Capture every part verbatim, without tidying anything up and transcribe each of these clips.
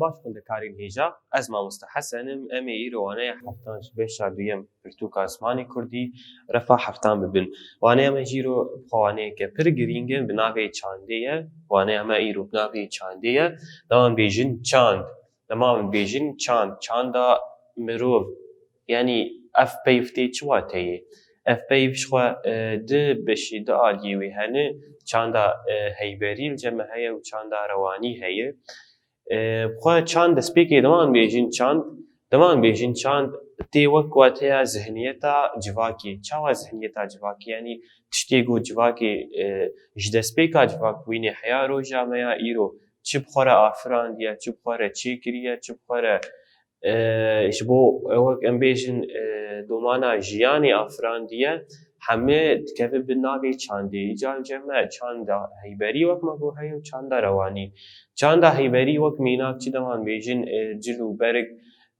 Baş xwendekarên hêja, ez mamoste Hesen im, em ê îro waneya heftan ji beşa duyem pirtûka zimanê kurdî, refa heftan bibin. Waneya me jî îro bi xwe waneyeke pir girîng in, bi navê çandê ye. Waneya me îro bi navê çandê ye. Dema em bêjin çand, dema em bêjin çand, çanda mirov, yanî ev peyv tê çi wateyê? Ev peyv ji xwe, e, di beşî, di aliyê wê hene, çanda, e, heyberî li cem me heye û çanda rewanî heye. E, bi xwe çand destpêkê dema em bêjin çand, dema em bêjin çand tê wek wateya zihniyeta civakê. Çawa zihniyeta civakê? Yanî tiştê ku civakê, e, ji destpêka civak bûyînê heya roja me ya îro çi bi xwe re afirandiye, çi bi xwe re çêkiriye, çi bi xwe re, e, ji bo wek em bêjin, e, domana jiyanê afirandiye, hemî dikeve bin navê çandê. Îcar cem me çanda heyberî wek me got heye û çanda rewanî. Çanda heyberî wek mînak çi dema em bêjin, e, cil û berg,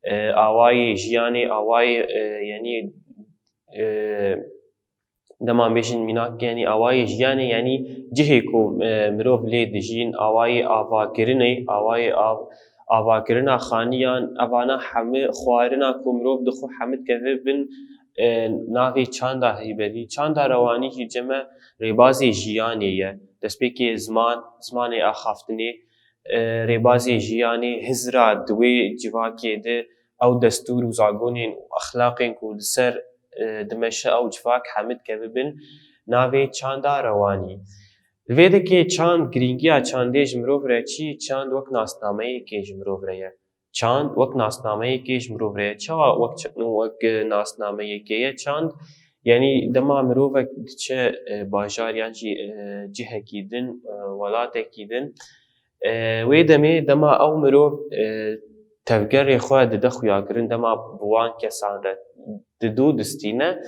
e, awayê jiyanê, awayê, e, yanî, e, dema em bêjin mînak, yanî awayê jiyanê, yanî cihê ku, e, mirov lê dijîn, awayê avakirinê, awayê av-, avakirina xaniyan, evana hemî xwarina ku mirov dixwe hemî dikeve bin, e, navê çanda heyberî. Çanda rewanî jî cem me rêbazê jiyanê ye. Destpêkê ziman, zimanê axaftinê, e, rêbazê jiyanê, hizra di wê civakê de ew destûr û zagonên û exlaqên ku li ser, e, dimeşe ew civak hemî dikeve bin navê çanda rewanî. Li vê dekê çand, girîngiya çandê ji mirov re çi? Çand wek nasnameyekê ji mirov re ye. Çand wek nasnameyekê ji mirov re ye. Çawa wek ç-, wek, e, nasnameyekê ye çand? Yanî dema mirovek diçe, e, bajar yan jî, e, cihekî din, e, welatekî din, e, wê demê dema ew mirov, e, tevgerê xwe dide xuyakirin, dema bi wan kesan re dido distîne,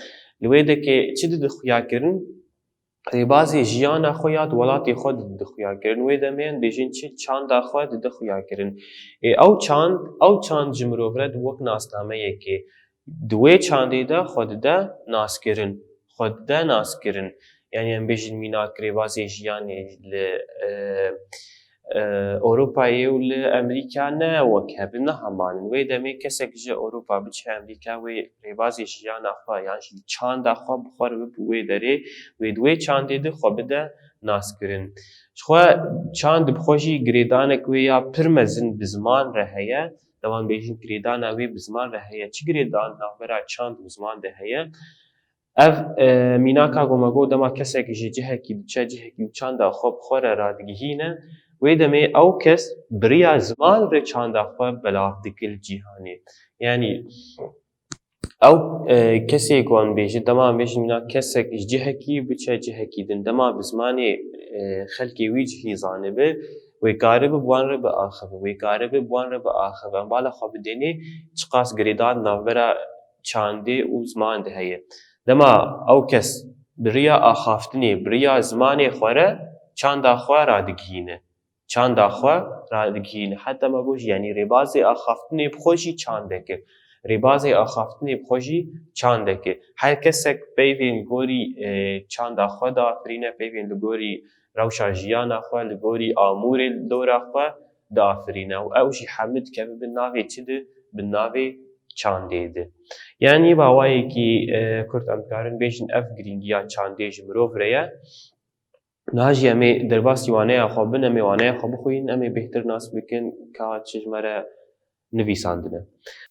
li wê dekê çi dide xuyakirin? Rêbazê jiyana xwe ya di welatê xwe de dide xuyakirin. Wê demê em bêjin çi? Çanda xwe dide xuyakirin. Ê, ew çand, ew çand ji mirov re di wek nasnameyekê, di wê çandê de xwe dide naskirin. Xwe dide naskirin. Yanî em bêjin mînak rêbazê jiyanê li, e, e, Ewropayê û li Amerîka ne wek hev in, ne heman in. Wê demê kesek ji Ewropa biçe Amerîka, wê rêbazê jiyana xwe yan jî çanda xwe bi xwe re bibe wê derê, wê di wê çandê de xwe bide naskirin. Ji xwe çand bi xwe jî girêdanek wê ya pir mezin bi ziman re heye. Dema em bêjin girêdana wê bi ziman re heye. Çi girêdan navbera çand û ziman de heye? Ev, e, mînaka ku me got, dema kesek ji cihekî diçe cihekî û çanda xwe bi xwe re radigihîne, wê demê ew kes bi riya ziman re çanda xwe belav dike li cîhanê. Yanî ew, e, kesê ku em bêjin, dema em bêjin mînak kesek ji cihekî biçe cihekî din, dema bi zimanê, e, xelkê wî cihî zanibe, wê karibe bi wan re biaxive, wê karibe bi wan re biaxive. Em bala xwe bidênê çiqas girêdan navbera çandê û ziman de heye. Dema ew kes bi riya axaftinê, bi riya zimanê xwe re çanda xwe radigihîne. Çanda xwe radigihîne. Heta me got jî, yanî rêbazê axaftinê bi xwe jî çandek e. Rêbazê axaftinê bi xwe jî çandek e. Her kesek peyvên li gorî, e, çanda xwe diafirîne, peyvên li gorî rewşa jiyana xwe, li gorî amûrê li dora xwe diafirîne û ew jî hemî dikeve bin navê çi de? Bin navê çandê de. Yanî bi awayekî, e, kurt em dikarin bêjin ev girîngiya çandê ji mirov re ye. Niha jî em ê derbasî waneya xwe bin, em ê waneya xwe bixwînin, em ê bêhtir nas bikin ka çi ji me re nivîsandine.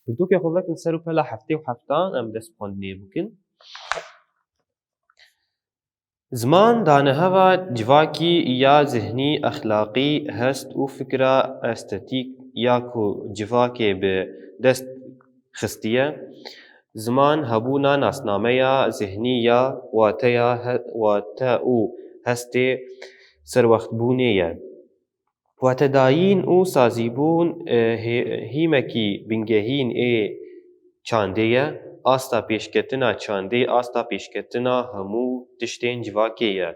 Pirtûkê xwe vekin ser û pela heftê û heftan, em dest bi xwendinê bikin. Ziman daneheva civakî ya zihnî, exlaqî, hest û fikra estetîk ya ku civakê bi dest xistiye. Ziman hebûna nasnameya zihnî ya wateya he-, wate û hestê serwextbûnê ye. Watedayîn û sazîbûn, e, hê-, hîmekî bingehîn ê çandê ye. Asta pêşketina çandê, asta pêşketina hemû tiştên civakê ye.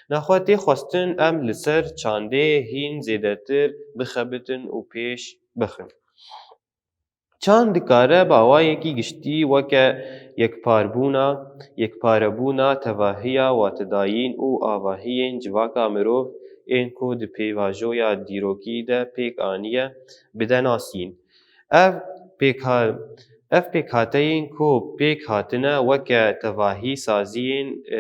Nexwe tê xwestin em li ser çandê hîn zêdetir bixebitin û pêş bixin. Çand dikare bi awayekî giştî weke yekparbûna, yekparebûna tevahiya watedayîn û avahiyên civaka mirov ên ku di pêvajoya dîrokî de pêk aniye bide nasîn. Ev pêkha-, ev pêkhateyên ku pêk hatine weke tevahî saziyên, e,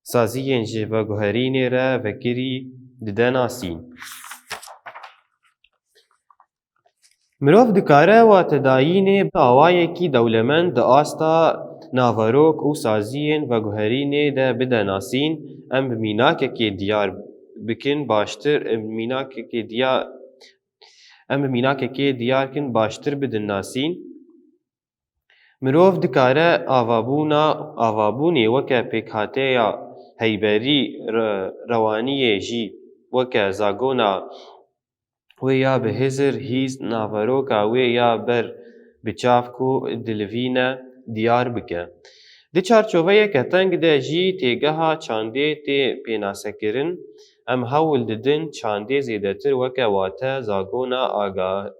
saziyên ji veguherînê re vekirî dide nasîn. Mirov dikare watedayînê bi awayekî dewlemend di asta naverok û saziyên veguherînê de bide nasîn. Em bi mînakekê diyar bikin baştir, em mînakekê diya-, em bi mînakekê diyar kin baştir bidin nasîn. Mirov dikare avabûna, avabûnê weke pêkhateya heyberî re-, rewaniyê jî weke zagona wê ya bi hizir hîs naveroka wê ya ber bi çav ku dilivîne diyar bike. Di çarçoveyeke teng de jî têgeha çandê tê pênasekirin. Em hewl didin çandê zêdetir weke wate zagona aga-,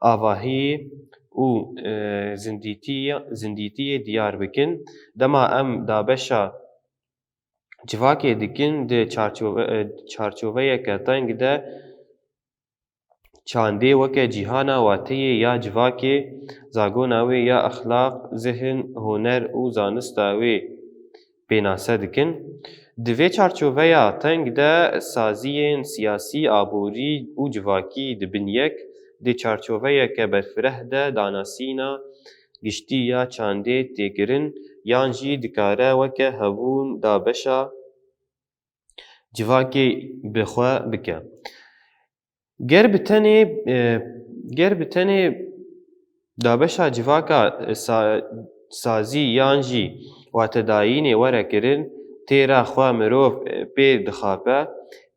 avahî û, e, zindîtiyê, zindîtiyê diyar bikin. Dema em dabeşa civakê dikin di çarçove-, e, çarçoveyeke teng de çandê weke cîhana wateyê ya civakê, zagona wê ya exlaq, zihin, huner û zanista wê pênase dikin. Di vê çarçoveya teng de saziyên siyasî, aborî û civakî dibin yek, di çarçoveyeke berfireh de danasîna giştî ya çandê tê kirin, yan jî dikare weke hebûn dabeşa civakê bi xwe bike. Ger bi tenê, e, ger bi tenê dabeşa civaka, e, sa-, sazî yan jî watedayînê were kirin, têra xwe mirov, e, pê dixape.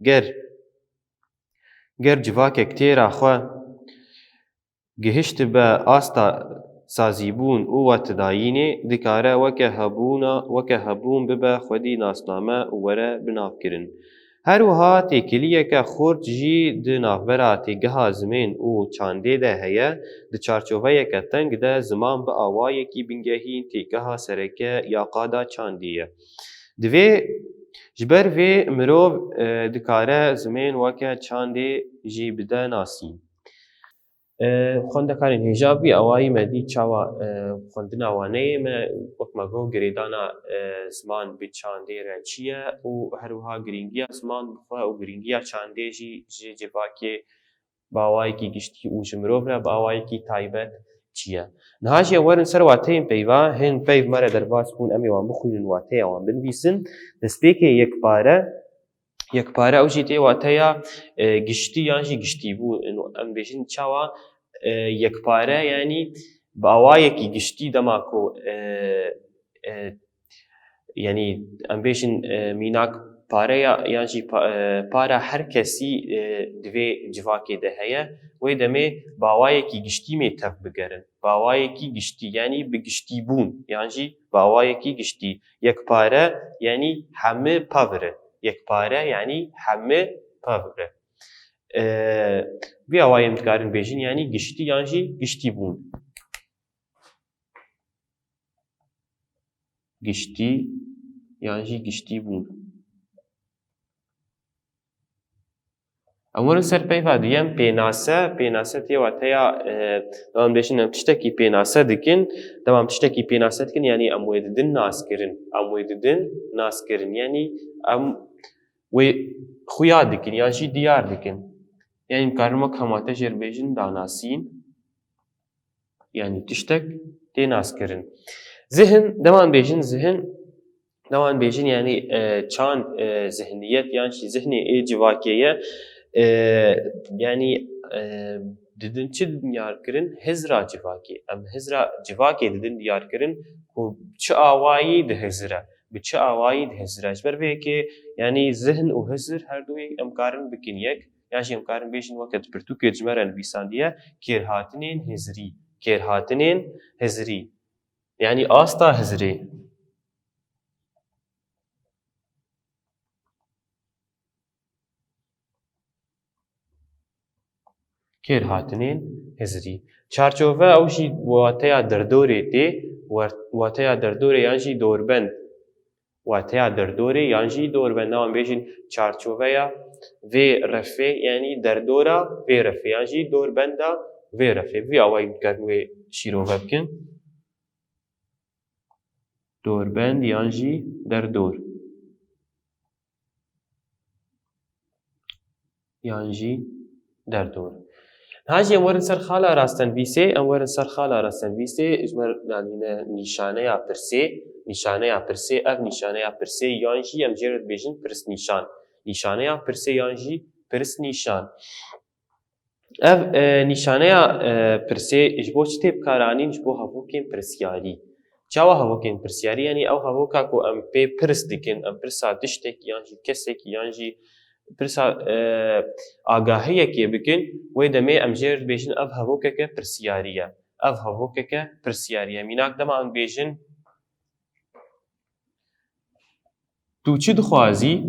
Ger, ger civakek têra xwe gihiştibe asta sazîbûn û watedayînê, dikare weke hebûna, weke hebûn bibe xwedî nasname û were binavkirin. Her wiha têkiliyeke xurt jî di navbera têgeha zimên û çandê de heye. Di çarçoveyeke teng de ziman bi awayekî bingehîn têgeha sereke ya qada çandê ye. Divê ji ber vê mirov, e, dikare zimên weke çandê jî bide nasîn. E, xwendekarên hêja, vî awayî me dî çawa, e, xwendina waneyê me, wek me got, girêdana, e, ziman bi çandê re çi ye û her wiha girîngiya ziman bi xwe û girîngiya çandê jî ji civakê bi awayekî giştî û ji mirov re bi awayekî taybet çi ye. Niha jî em werin ser wateyên peyva, hin peyv me re derbas bûn, em ê wan bixwînin, wateya wan binivîsin. Destpêkê yekpare, yekpare ew jî tê wateya, e, giştî yan jî giştîbûn. Em bêjin çawa, e, yekpare, yanî bi awayekî giştî dema ku, e, e, yanî em bêjin, e, mînak pareya yan jî pa-, e, para her kesî, e, di vê civakê de heye. Wê demê bi awayekî giştî mê tev bigerin. Bi awayekî giştî, yanî bi giştîbûn, yan jî bi awayekî giştî. Yekpare, yanî hemî pevr e. Yekpare, yanî hemî pevr e. E, vî awayê em dikarin bêjin, yanî giştî yan jî giştîbûn. Giştî yan jî giştîbûn. Em werin ser peyva duyem, pênase. Pênase tê wateya, e, dema em bêjin em tiştekî pênase dikin, dema em tiştekî pênase dikin, yanî em wê didin naskirin. Em wê didin naskirin. Yanî em wê xuya dikin yan jî diyar dikin. Yanî em karin wek hemate jêr bêjin danasîn. Yanî tiştek tê naskirin. Zihin, dema em bêjin zihin, dema em bêjin, yanî, e, çand, e, zihniyet yan jî zihnê ê civakê ye. E, yanî, e, didin çi diyar kirin? Hizra civakê. Em hizra civakê didin diyar kirin ku çi awayî dihizire, bi çi awayî dihizire. Ji ber vê yekê, yanî zihin û hizir her duyê em karin bikin yek. Yan jî em karin bêjin weke di pirtûkê ji me re nivîsandiye, kêrhatinên hizrî. Kêrhatinên hizrî. Yanî asta hizrê. Kêrhatinên hizrî. Çarçove ew jî wateya derdorê tê, wer-, wateya derdorê yan jî dorbend. wateya derdorê yan jî dorbenda, em bêjin çarçoveya vê refê, yanî derdora vê refê yan jî dorbenda vê refê. Vî awayî dikarin wê şîrove bikin. Dorbend yan jî derdor. Yan jî derdor. Niha jî em werin ser xala rastenvîsê, em werin ser xala rastenvîsê, ji ber nanîne nîşaneya pirsê, nîşaneya pirsê, ev nîşaneya pirsê yan jî em jê re dibêjin pirsnîşan. Nîşaneya pirsê yan jî pirsnîşan. Ev, e, nîşaneya, e, pirsê ji bo çi tê bikaranîn? Ji bo hevokên pirsyarî. Çawa hevokên pirsyarî? Yanî ew hevoka ku em pê pirs dikin, em pirsa tiştekî yan jî kesekî yan jî pirsa, e, agahiyekê bikin, wê demê em jê re dibêjin ev hevokeke pirsyarî ye. Ev hevokeke pirsyarî ye. Mînak dema em dibêjin, Tu çi dixwazî?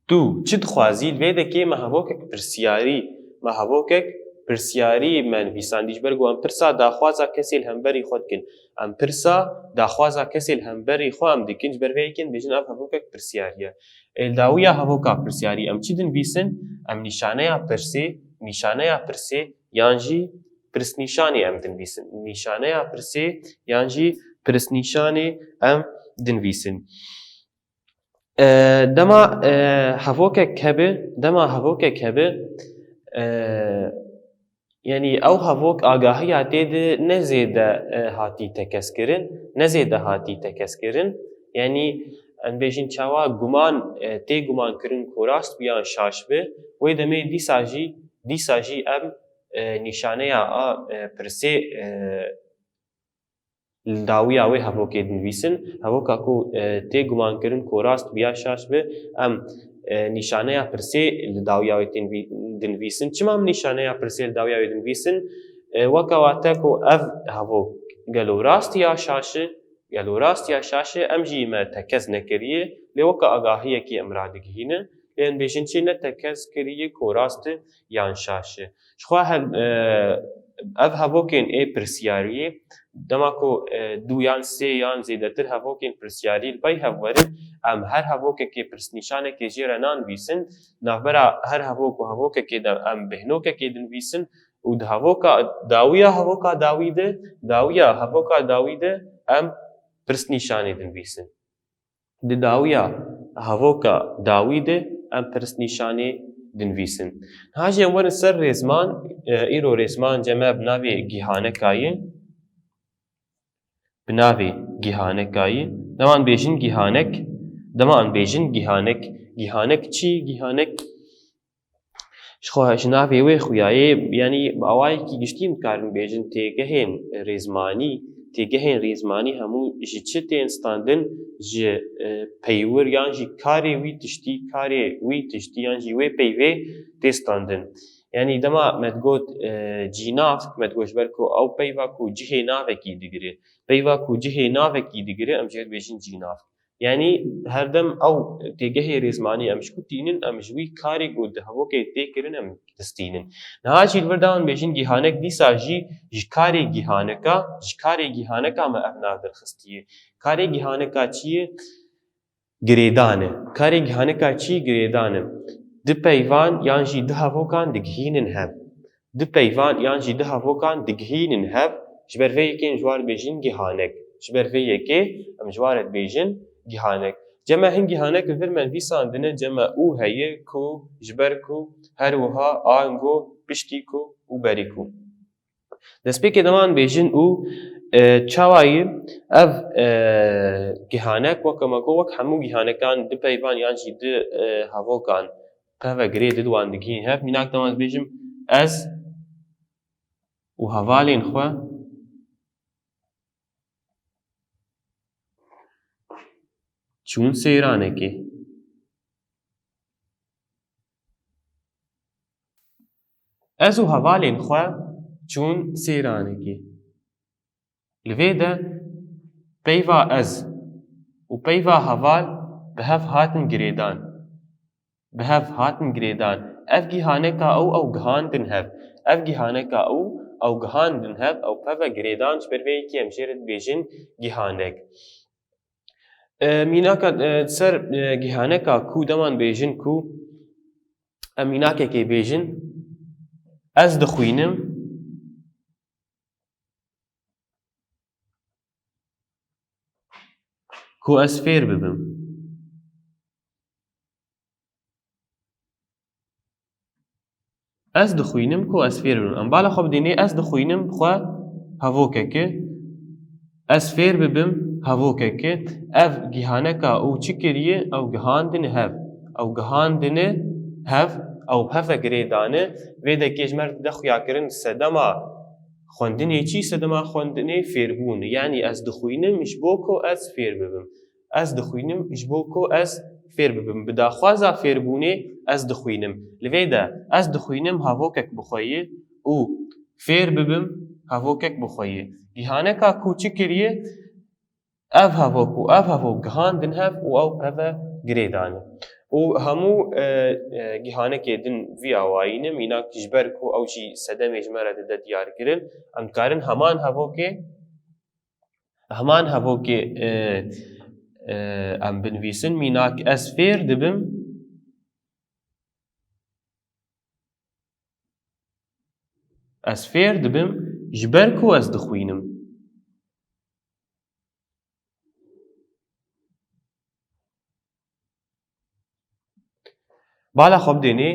Tu çi dixwazî? Li vê dekê me hevokek pirsyarî, me hevokek pirsyarî me nivîsandî. Ji ber ku em pirsa daxwaza kesê li hemberî xwe dikin. Em pirsa daxwaza kesê li hemberî xwe em dikin. Ji ber vê yekê em dibêjin ev hevokek pirsyarî ye. Ê, li dawiya hevoka pirsyarî em çi dinivîsin? Em nîşaneya pirsê, nîşaneya pirsê yan jî pirsnîşanê em dinivîsin. Nîşaneya pirsê yan jî pirsnîşanê em dinivîsin. E, dema, e, hevokek hebe, dema hevokek hebe, e, yanî ew hevok agahiya tê de ne zêde, e, hatî tekez kirin, ne zêde hatî tekez kirin. Yanî em bêjin çawa guman, e, tê guman kirin ku rast bi yan şaş bi, wê demê dîsa jî, dîsa jî em, e, nîşaneya a, e, pirsê, e, li dawiya wê hevokê dinivîsin. Hevoka ku, e, tê guman kirin ku rast bi ya şaş bi, em, e, nîşaneya pirsê li dawiya wê tê nivî-, dinivîsin. Çima em nîşaneya pirsê li dawiya wê dinivîsin? E, weke wate ku ev hevok gelo rast ya şaş e, gelo rast ya şaş e, em jî me tekez nekiriye, lê weke agahiyekê em radigihînin. Lê em bêjin çi ne tekez kiriye ku rast e yan şaş e. Jixwe he-, e, ev hevokên ê pirsiyariyê, dema ku, e, du yan sê yan zêdetir hevokên pirsiyarî li pey hev werin, em her hevokekê pirsnîşanekê jê re nanivîsin, navbera her hevok û hevokekê de em bêhnokekê dinivîsin û di hevoka dawiya hevoka dawî de, dawiya hevoka dawî de em pirsnîşanê dinivîsin. Di dawiya hevoka dawî de em pirsnîşanê dinivîsin. Niha jî em werin ser rêzman, e, îro rêzman ceme bi navê gîhaneka ye. Bi navê gîhaneka ye. Dema em bêjin gîhanek, dema em bêjin gîhanek, gîhanek çi? Gîhanek Ji xwe, ji navê wê xuya ye, yanî bi awayekî giştî em dikarin bêjin têgehên rêzmanî, têgehên rêzmanî hemû ji çi tên standin? Ji, e, peywir yan jî karê wî tiştî, karê wî tiştî yan jî wê peyvê tê standin. Yanî dema me digot, e, cînav, me digot ji ber ku ew peyva ku cihê navekî digire. Peyva ku cihê navekî digire, em jê dibêjin cînav. Yanî her dem ew têgehê rêzmanî em ji ku tînin, em ji wî karê ku di hevokê tê kirin em distînin. Niha jî li vir de em bêjin gîhanek, dîsa jî ji karê gîhaneka, ji karê gîhaneka me ev nav derxistiye. Karê gîhaneka çi ye? Girêdan e. Karê gîhaneka çi? Girêdan e. Du peyvan yan jî du hevokan digihînin hev. Du peyvan yan jî du hevokan digihînin hev, ji ber vê yekê em ji wan dibêjin gîhanek. Ji ber vê yekê em ji wan re dibêjin gîhanek. Ceme hin gîhanek li vir me nivîsandine, ceme û heye ku ji ber ku her wiha ango, piştî ku û berî ku. Destpêkê dema em bêjin û, e, çawa ye ev, e, gîhanek, weke me got, wek hemû gîhanekan du peyvan yan jî du, e, hevokan peve girê di wan digihîn hev. Mînak dema ez bêjim, ez û hevalên xwe çûn seyranekê. Ez û hevalên xwe çûn seyranekê. Li vê de peyva ez û peyva heval bi hev hatin girêdan. Bi hev hatin girêdan. Ev gîhaneka ew, ew gihandin hev. Ev gîhaneka ew, ew gihandin hev, ew peve girêdan, ji ber vê yekê em jê re dibêjin gihanek. E, mînaka, e, ser, e, gihaneka ku dema em bêjin ku, em mînakekê bêjin, ez dixwînim ku ez fêr bibim. Ez dixwînim ku ez fêr bibim. Em bala xwe bidînê, ez dixwînim xwe hevokek e. Ez fêr bibim hevokek e. Ev gihaneka û çi kiriye? Ew gihandine hev. Ew gihandine hev. Ew peve girêdane. Vê dekê ji me re dide xuyakirin sedema xwendinê çi? Sedema xwendinê fêrbûn. Yanî ez dixwînim ji bo ku ez fêr bibim. Ez dixwînim ji bo ku ez fêr bibim. Bi daxwaza fêrbûnê ez dixwînim. Li vê de ez dixwînim hevokek bi xwe ye û fêr bibim hevokek bi xwe ye. Gihaneka ku çi kiriye? Ev hevok û ev hevok gihandin hev û ew peve girêdane. Û hemû, e, e, gihanekê din vî awayî ne, mînak ji ber ku ew jî sedemê ji me re dide diyarkirin, em dikarin heman hevokê, heman hevokê, e, e, em binivîsin. Mînak, ez fêr dibim. Ez fêr dibim ji ber ku ez dixwînim. Bala xwe bidênê,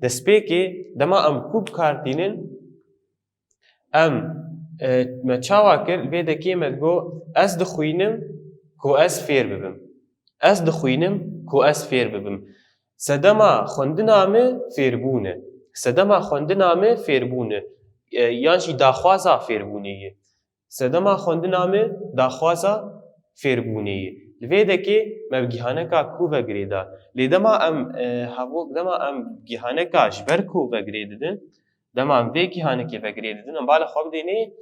destpêkê dema em ku bi kar tînin, em, e, me çawa kir, vê dekê me digot, ez dixwînim ku ez fêr bibim. Ez dixwînim ku ez fêr bibim. Sedema xwendina min fêrbûn e. Sedema xwendina min fêrbûn e. E, yan jî daxwaza fêrbûnê ye. Sedema xwendina min daxwaza fêrbûnê ye. Li vê dekê me bi gihaneka ku ve girêda. Lê dema em, e, hevok, dema em gihaneka ji ber ku ve girê didin, dema em vê gihanekê ve girê didin, em bala xwe bidênê,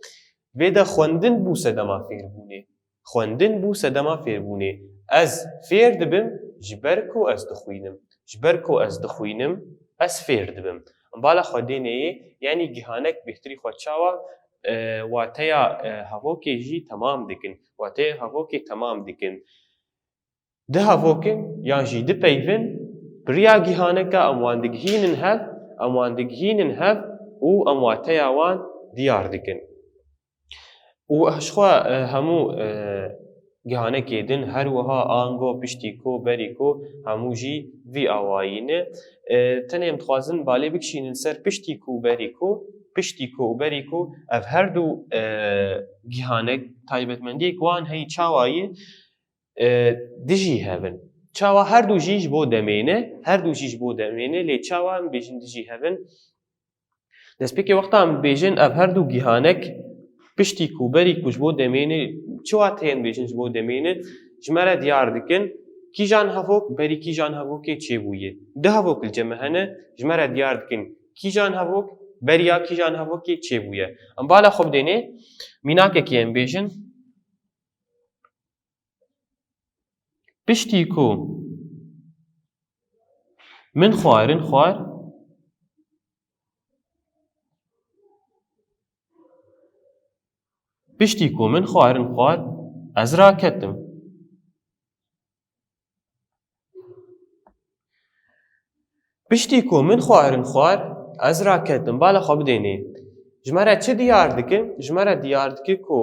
vê de xwendin bû sedema fêrbûnê. Xwendin bû sedema fêrbûnê. Ez fêr dibim ji ber ku ez dixwînim. Ji ber ku ez dixwînim, ez fêr dibim. Em bala xwe dênê yê, yanî gihanek bêhtirî xwe çawa, e, wateya, e, hevokê jî temam dikin. Wateya hevokê temam dikin. Du hevok in yan jî du peyv in, bi riya gihaneka em wan digihînin hev, em wan digihînin hev û em wateya wan diyar dikin. Û ji xwe, e, hemû, e, gihanekê din her wiha ango, piştî ku, berî ku, hemû jî vî awayî ne. E, tenê em dixwazin balê bikişînin ser piştî ku, berî ku, piştî ku û berî ku, ev her du, e, gihanek taybetmendiyek wan heyî çawa ye, e, dijî hev in. Çawa her du jî ji bo demê ne, her du jî ji bo demê ne, lê çawa em bêjin dijî hev in? Destpêkê wexta em bêjin ev her du gihanek piştî ku berî ku ji bo demê ne, çi wateyên bêjin ji bo demê ne, ji me re diyar dikin, kîjan hevok berî kîjan hevokê çêbûye. Du hevok li cem me hene, ji me re diyar dikin, kîjan hevok beriya kîjan hevokê çêbûye. Em bala xwe bidênê, mînakekê em bêjin, Piştî ku min xwarin xwar, piştî ku min xwarin xwar, ez raketim. Piştî ku min xwarin xwar, ez raketim. Bala xwe bidênê. Ji me re çi diyar dikin? Ji me re diyar dike ku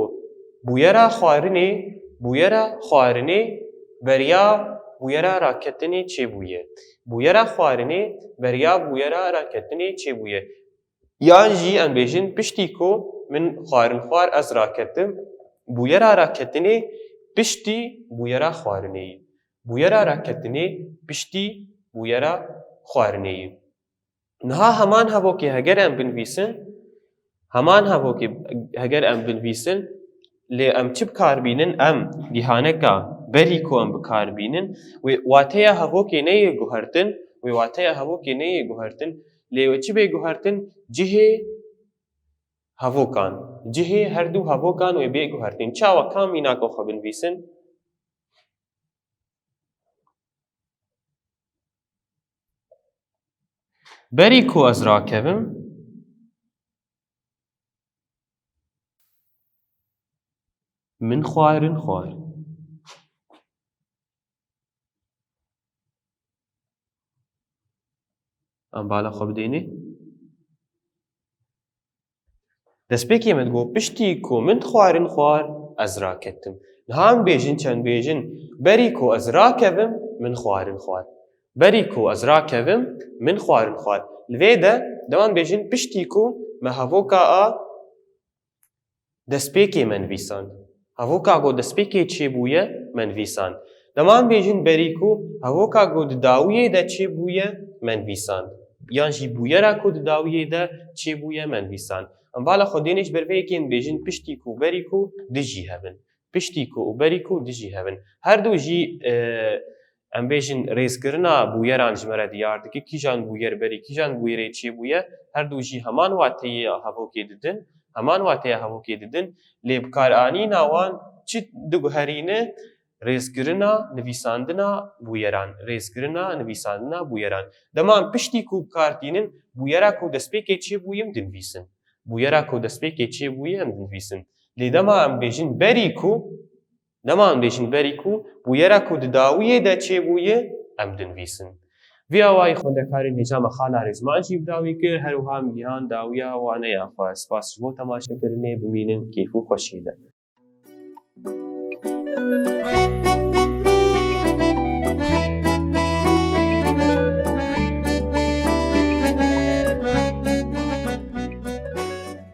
bûyera xwarinê, bûyera xwarinê beriya bûyera raketinê çêbûye. Bûyera xwarinê beriya bûyera raketinê çêbûye. Yan jî em bêjin, piştî ku min xwarin xwar, ez raketim, bûyera raketinê piştî bûyera xwarinê ye. Bûyera raketinê piştî bûyera xwarinê ye. Niha heman hevokê heger em binivîsin, heman hevokê heger em binivîsin, lê em çi bi kar bînin? Em gihaneka berî ku em bi kar bînin, wê wateya hevokê neyê guhertin, wê wateya hevokê neyê guhertin, lê wê çi bê guhertin? Cihê hevokan. Cihê her du hevokan wê bê guhertin. Çawa, ka mînaka xwe binivîsin? Berî ku ez rakevim, Min xwarin xwar. Em bala xwe bidênê. Destpêkê min got, piştî ku min xwarin xwar, ez raketim. Niha em bêjin, çend bêjin, berî ku ez rakevim, min xwarin xwar. Berî ku ez rakevim, min xwarin xwar. Li vê de, dewan bêjin, piştî ku me hevoka a destpêkê me nivîsand. Hevoka ku destpêkê çêbûye, me nivîsand. Dema em bêjin berî ku hevoka ku di dawiyê de çêbûye, me nivîsand. Yan jî bûyera ku di dawiyê de çêbûye, me nivîsand. Em bala xwe dênê ji ber vê yekê em bêjin piştî ku berî ku dijî hev in. Piştî ku û berî ku dijî hev in. Her du jî, e, em bêjin rêzkirina bûyeran ji me re diyar dike. Kîjan bûyer berî, kîjan bûyerê çêbûye, her du jî heman wateyê hevokê didin. Heman wateya hevokê didin, lê bikaranîna wan çi diguherîne? Rêzkirina nivîsandina bûyeran, rêzkirina nivîsandina bûyeran. Dema em piştî ku bi kar tînin, bûyera ku destpêkê çêbûye em dinivîsin. Bûyera ku destpêkê çêbûye em dinivîsin. Lê dema em bêjin berî ku, dema em bêjin berî ku, bûyera ku di dawiyê de çêbûye em dinivîsin. Vî awayî xwendekarên hêja me xala Rêzman jî bi dawî kir, her wiha em gihan dawiya waneya xwe. Spas ji bo temaşekirinê, bimînin kêf û xweşiyê de.